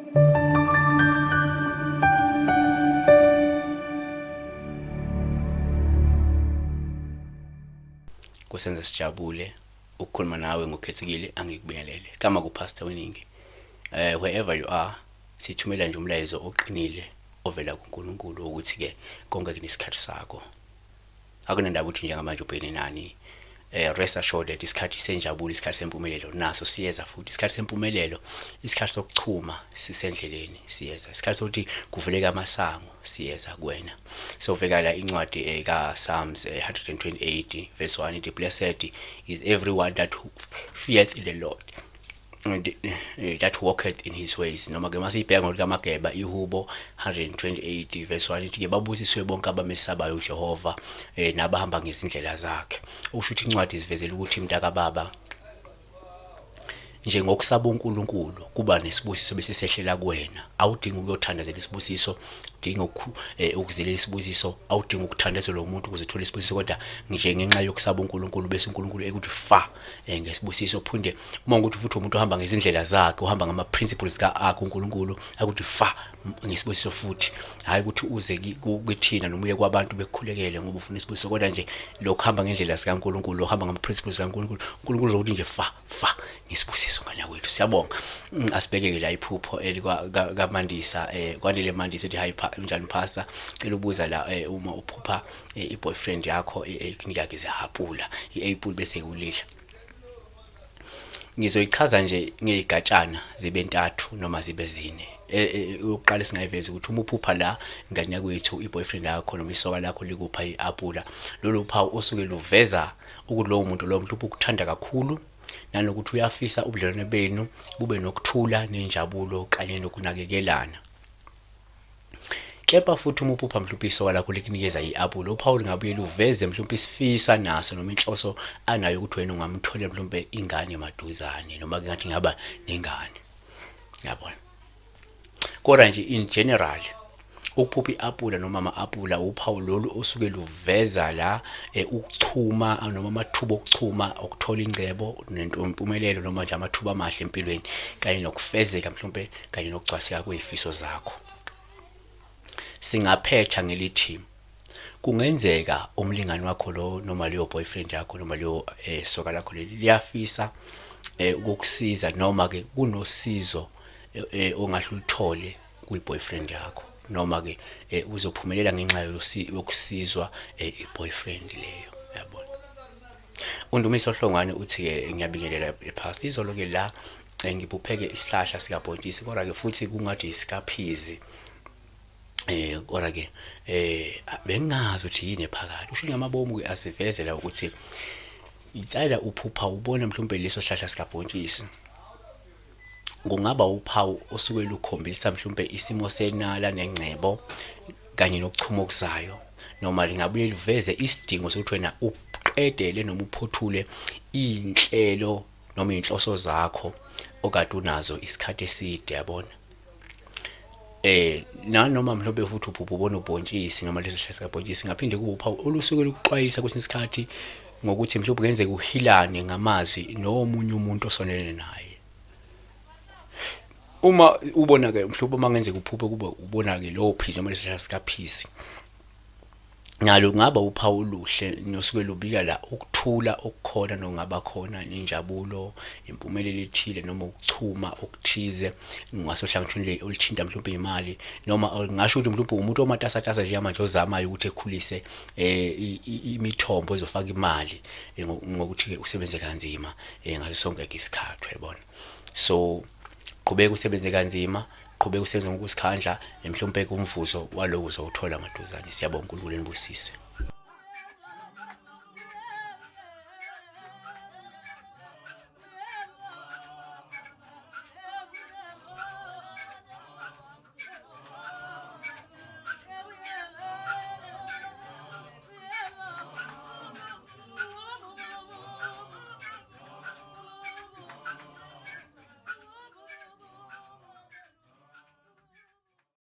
Kusenza sijabule ukukhuluma nawe ngokukhethekile, angikubingelele. Kama kuPastor Weningi. Wherever you are, sithumela nje umlayezo oqinile ovela kuNkulunkulu ukuthi ke konke kunesikhathi sakho. Akunandaba ukuthi njengamanje ubhekene nani. Rest assured that isikhathi senjabulo, isikhathi sempumelelo naso siyeza futhi. Isikhathi sempumelelo, isikhathi sokuchuma sisendleleni siyeza. Isikhathi sokuthi kuvuleke amasango siyeza kuwena. Soveka la incwadi ka Psalms 128 verse 1, ithi, "Blessed is everyone that feareth the Lord and that walketh in his ways." Noma ke masiyibheka ngolukaMageba, iHubo 128 verse 1 ithi ke, "Babusiswe bonke abamesabayo uJehova nabahamba ngezindlela zakhe." Usho ukuthi incwadi isivezela ukuthi, mntaka baba, njengokusaba uNkulunkulu kuba nesibusiso bese sehlela kuwena. Awudingi ukuyothandazela isibusiso, udinga ukuzilela isibusiso, awudingi ukuthandazela umuntu ukuze uthole isibusiso, kodwa nje ngenxa yokusaba uNkulunkulu bese uNkulunkulu ekuthi fa ngesibusiso. Phinde uma ukuthi futhi umuntu ohamba ngezindlela zakhe, uhamba ngama principles ka akhe uNkulunkulu, akuthi fa ngesibusiso futhi. Hayi ukuthi uze kithina noma uye kwabantu bekukhulekele ngoba ufuna isibusiso, kodwa nje lokho hamba ngendlela sikaNkulunkulu, hamba ngama principles kaNkulunkulu, uNkulunkulu uzokuthi nje fa fa ngesibusiso, ngane yakwethu. Siyabonga. Asibheke la iphupho elikwa kaMandisa, Kwandile Mandisa, uthi, "Hi, njani pastor, cela ubuza la, uma uphupha i-boyfriend yakho ekunika izihapula, i-apple, bese ulidla." Ngizoyichaza nje ngezigatshana zibe ntathu noma zibe zine. Ukuqala singayiveza ukuthi uma uphupha la, ngane yakwethu, i-boyfriend yakho noma isoka lakho likupha i-apula, lolu phawu osuke luveza ukuthi lowo muntu lowo mhlawumbe ukuthanda kakhulu, nanokuthi uyafisa ubudlelwane benu bube nokuthula nenjabulo kanye nokunakekelana. Kepha futhi uma uphupha mhlawumbe isoka lakho likunikeza i-apula, uphawu lingabuye luveze mhlawumbe isifisa naso noma inhloso anayo ukuthi wena ungamtholela mhlawumbe ingane maduzane, noma ngathi ngaba nengane, yabona. Kodwa nje in general, ukuphupha i-apula noma ama-apula, uphawu lolu osuke luveza la ukuchuma noma amathuba okuchuma, okuthola ingcebo nempumelelo, noma nje amathuba amahle empilweni kanye nokufezeka mhlawumbe kanye nokugcwaseka kwezifiso zakho. Singaphetha ngelithi kungenzeka umlingani wakho lo noma leyo boyfriend yakho noma leyo soka lakho leli liyafisa ukukusiza, noma ke kunosizo ongahle uluthole kwi-boyfriend yakho, noma ke uzophumelela ngenxa yokusizwa i-boyfriend leyo, yabona. Undumiso Hlongwane uthi-ke, "Ngiyabingelela pastor, izolo-ke la ngiphupheke isihlahla sikabhontshisi, kodwa-ke futhi kungathi isikaphizi, kodwa-ke bengingazi ukuthi yini ephakathi." Usho ngamabomu-ke asiveze la ukuthi insayela uphupha ubona mhlawumbe leso sihlahla sikabhontshisi, kungaba uphawu osuke lukhombisa mhlawumbe isimo senala nengcebo kanye nokuchuma okuzayo, noma lingabuye liveze isidingo sokuthi wena uqedele noma uphothule iy'nhlelo noma iy'nhloso zakho okade unazo isikhathi eside, yabona. Nanoma mhlawumbe futhi uphupha ubona ubhontshisi noma leso sihlahla sikabhontshisi, ngaphinde kube uphawu olusuke lukuxwayisa kwesinye isikhathi ngokuthi mhlawumbe kungenzeka uhilane ngamazwi nomunye umuntu osondelene naye. Uma ubona-ke mhlawumbe, uma kungenzeka uphuphe kube ubona-ke lowo phisi noma leso sihlahla sikaphisi, nalo kungaba uphawu oluhle nosuke lubika la ukuthula okukhona nokungaba khona nenjabulo, impumelelo ethile noma ukuchuma okuthize ngasohlangothini oluthinta mhlawumbe imali, noma ngingasho ukuthi mhlawumbe umuntu omatasatasa njengamanje ozamayo ukuthi ekhulise imithombo ezofaka imali ngokuthi-ke usebenze kanzima ngaso sonke isikhathi, uyayibona. So qhubeka usebenze kanzima, qhubeka usebenze ngokuzikhandla, mhlawumbe umvuzo waloko uzowuthola maduzane. Siyabonga, uNkulunkulu enibusise.